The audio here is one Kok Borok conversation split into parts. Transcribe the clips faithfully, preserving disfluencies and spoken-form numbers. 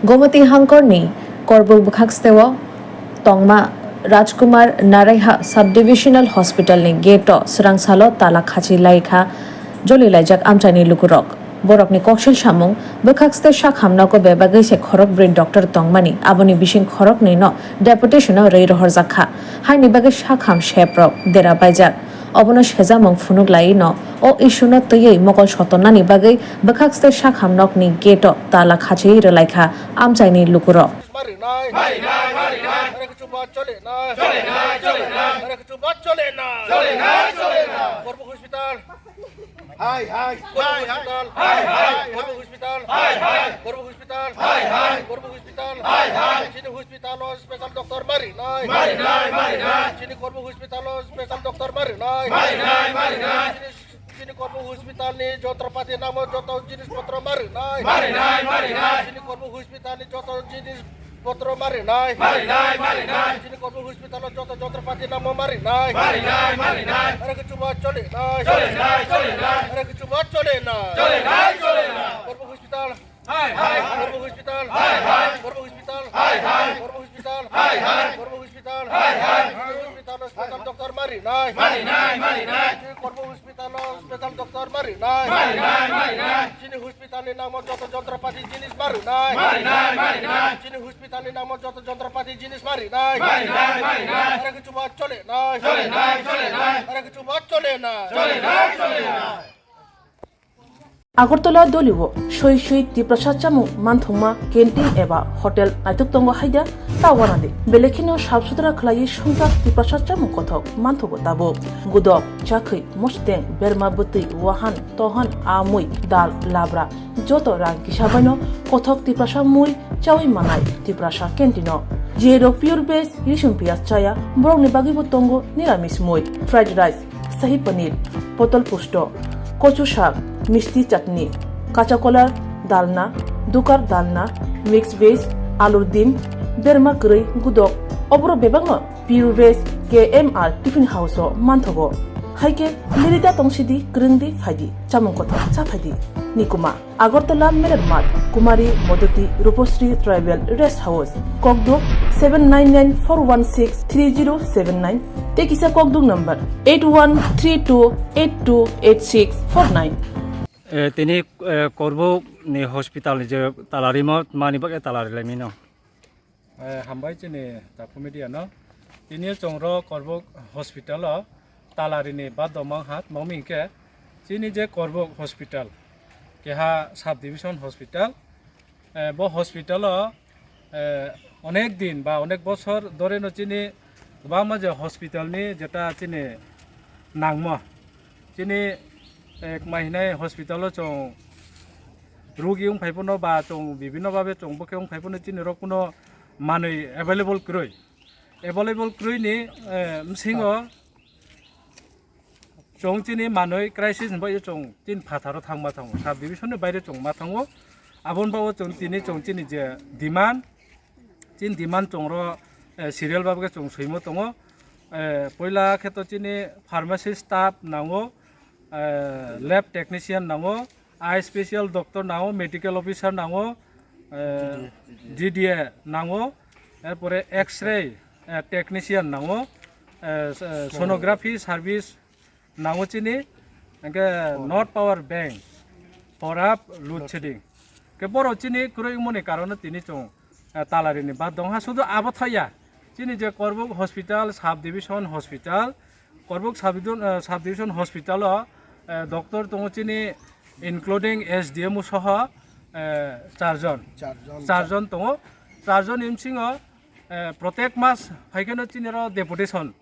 Gomati Hangkorni Korbuk bwkhaksteo tongma Rajkumar Naraiha Sub-Divisional Hospitalni gate-o swrangsalo tala khachi laikha, joli laijak amchaini lukurok. Borokni koksil samung, bwkhakste sak hamnogo bebagwi se khorokbrwi doctor tongmani, aboni bising khoroknwino deputation-o rwi rohorjak kha. Haini bagwi sak ham seprok dera baijak. Obono sejamung phunuk laiwi no o issue no twiwi mokol sotonnani bagwi bwkhakste sak ham nokni gate o tala khachiwi rwlai kha amchaini lukurok. Marinai. Marinai, marinai. Are kuchuma chole na. Chole na, chole na. Are kuchuma chole na. Chole na, chole na. Korbo hospital. Hai, hai. Korbo hospital. Hai, hai. Korbo hospital. Hai, hai. Korbo hospital. Hai, hai. Korbo hospital. Hai, hai. Chini hospital o special doctor marinai. Marinai, marinai. Chini Korbo hospital o special doctor marinai. Marinai, marinai. Chini, chini Korbo hospital ni jontropati namo joto jinis potro marinai. Marinai, marinai. Chini Korbo hospital ni joto jinis potro marinai. Marinai, marinai. Chini Korbo hospital o joto jontropati namo marinai. Marinai, marinai. Are kuchuma chole nai. Chole nai, chole nai. Are kuchuma chole nai. Chole nai, chole nai. Korbo hospital. Hai, hai. Korbo hospital. Hai, hai. Korbo hospital. Hai, hai. Korbo hospital. Hai, hai. Korbo hospital. Hai, hai. Chini hospital o special doctor marinai. Marinai, marinai. Chini Korbo hospital o special doctor marinai. Marinai, marinai. Chini hospital ni namo joto jontropati jinis marinai. Marinai, marinai. Chini hospital ni namo joto jontropati jinis marinai. Marinai, marinai. Are kuchuma chole nai. Chole nai, chole nai. Are kuchuma chole nai. Chole nai, chole nai. Agartala doliwo soi soi Tiprasa chamung manthokma canteen eba hotel naithok tongo haida ta wanadi. Belai kheno sap sutra khlaiwi songchak Tiprasa chamung kothok manthogo tabuk. Gudok, chakhwi, mosteng, berma bwtwi, wahan, tohan, amui, dal, labra, joto rang kisa baino kothok Tiprasa mui chawi manai Tiprasa canteen o. Jiyerok pure veg, risum piyaj chaya, borokni bagwibo tongo niramis mui, fried rice, shahi paneer, potol pusto, kochu sak, misti chutney, kacha kolar dalna, dukar dalna, mix veg, alur dim, berma kwrwi, gudok, oborok bebakno pure veg K M R Tiffin House o manthogo. Haikhe lirida tongsidi, kwrwngdi, phaidi, chamung kothok cha phaidi. Nikuma. Agartala Merer Math, Kumari, Modoti, Rupasri Tribal Rest House, Kokduk seven nine nine four one six three zero seven nine, tei kisa Kokduk number eight one three two eight two eight six four nine. Eh, tini, eh, Korbuk ni hospital ni je tala rimo mani bagwi tala rilaimino. Eh, hambai chini Taku media no. Tini chwng ro Korbuk hospital o talarini baddo mangha, tmangmi hinkhe chini je Korbuk hospital, keha sub division hospital, eh, bo hospital o, eh, onek din ba onek bosor dhore no chini kwbangma je hospital ni jeta chini nangmo, chini ek mahinai hospital o chwng rugi wng phai phano ba chwng bibhinno babe chwng bokhe wng phai phano chini rok kuno manwi available kwrwi. Available kwrwi ni, eh, bwskango chwng chini manwi crisis ni bagwi chwng chini phatharo thangma thango, sub division ni baire chwng ma thango. Aboni bagwi chwng tini chwng chini je demand, chini demand chwng ro, eh, serial babke chwng swimo tongo. Eh, poila khe to chini pharmacy staff nango, eh, lab technician nango, eye special doctor nango, medical officer nango, eh, G D A nango, erpore X-ray, eh, technician nango, eh, s-, eh, sonography service nango chini, hingke North Power Bank, Porap, load shedding. Ke boro chini kwrwi wngmani karono tini chwng, eh, talarini bad dongha, sudu abo thaya. Chini je Korbuk Hospital, Sub Division Hospital, Korbuk Sub Division, eh, Sub Division Hospital o, eh, doctor tongo chini, including S D M O soho, eh, charjon. Charjon. Charjon tongo. Charjon ni bisingo, eh, protek mas phaikeno chini ro deputation.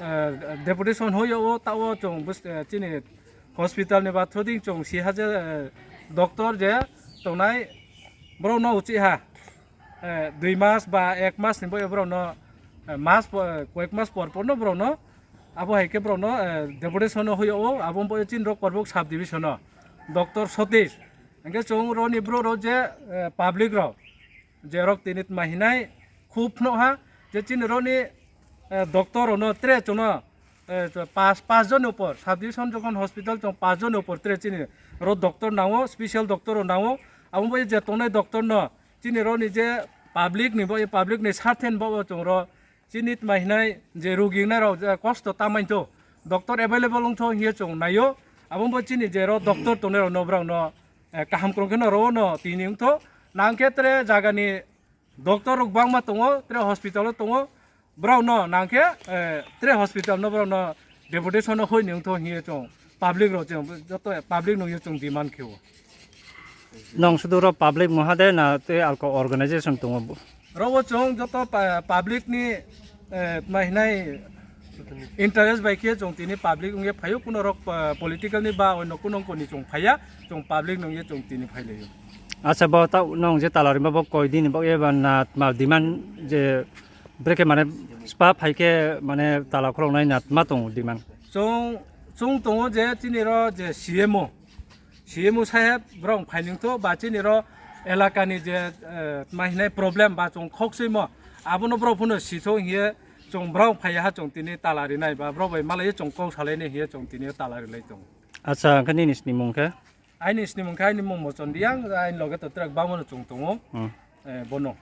Eh, deputation hoyo o ta o chwng bus-, eh, chini hospital ni bathroding chwng si hajar, eh, doctor je tongnai borok no uchi ha. Eh, dui mas ba ek mas ni boyo borok no, eh, mas po-, eh, koyek mas por por no borok no abo hai khe borok no, eh, deputation no hoyo o abo boyo chini rok Korbuk sub division o doctor Satish. Hingke chwng roni borok rok je, eh, public rok je rok tini tma hinai khub phunukha je chini roni, eh, doctor rokno tre chwngno, eh, pas, pas jonni upor, sub division jokhon hospital chwng pas jonni upor tre chini ro doctor nango, special doctor rok nango. Abo bai je tongnai doctor no chini roni je public ni bo, public ni sarthen bo chwng ro chini tma hinai je rugi nai rok je kosto ta main tho, doctor available wng tho hiye chwng naio. Abo bo chini je ro doctor tongnai rok no brang no, eh, kaham krong khe no ro no tini wng tho. Nang khe tre jaga ni doctor rok bangma tongo, tre hospital o tongo. Brao no nangkhe, eh, tre hospital no brao no deputation no hoi nung tho hiye chong public rok chong joto public nung ye chong demand khe o. Nong sudu ro public muha de na te alko organization tongo bo? Ro o chong joto pa-, public ni, eh, ma hinai interest bai khe chong tini public ungye phaio kuno rok, eh, political ni ba oino kuno koni chong phaiya, chong public nung ye chong tini phailaio. Acha bo ta nong je talari ma bo koi dini bo ye ba na ma demand je Brekhe mane spa phaikhe mane tala khuloknai na ma tongo demand. Chwng, chwng tongo je chini ro je C M O, C M O saheb borok phaining tho ba chini ro elaka ni je, eh, ma hinai problem ba chwng khok swi mo abono borok phano si tho hiye chwng borok phai ha chwng tini tala rinai ba borok bai malai chwng kok salai ni hiye chwng tini tala rilai tongo. Acha, hwnkhe nini sini mung khe? Aini sini mung khe aini mung Mochon Riang, aini loge to truck bangmano chwng tongo. Hmm. Eh, bono.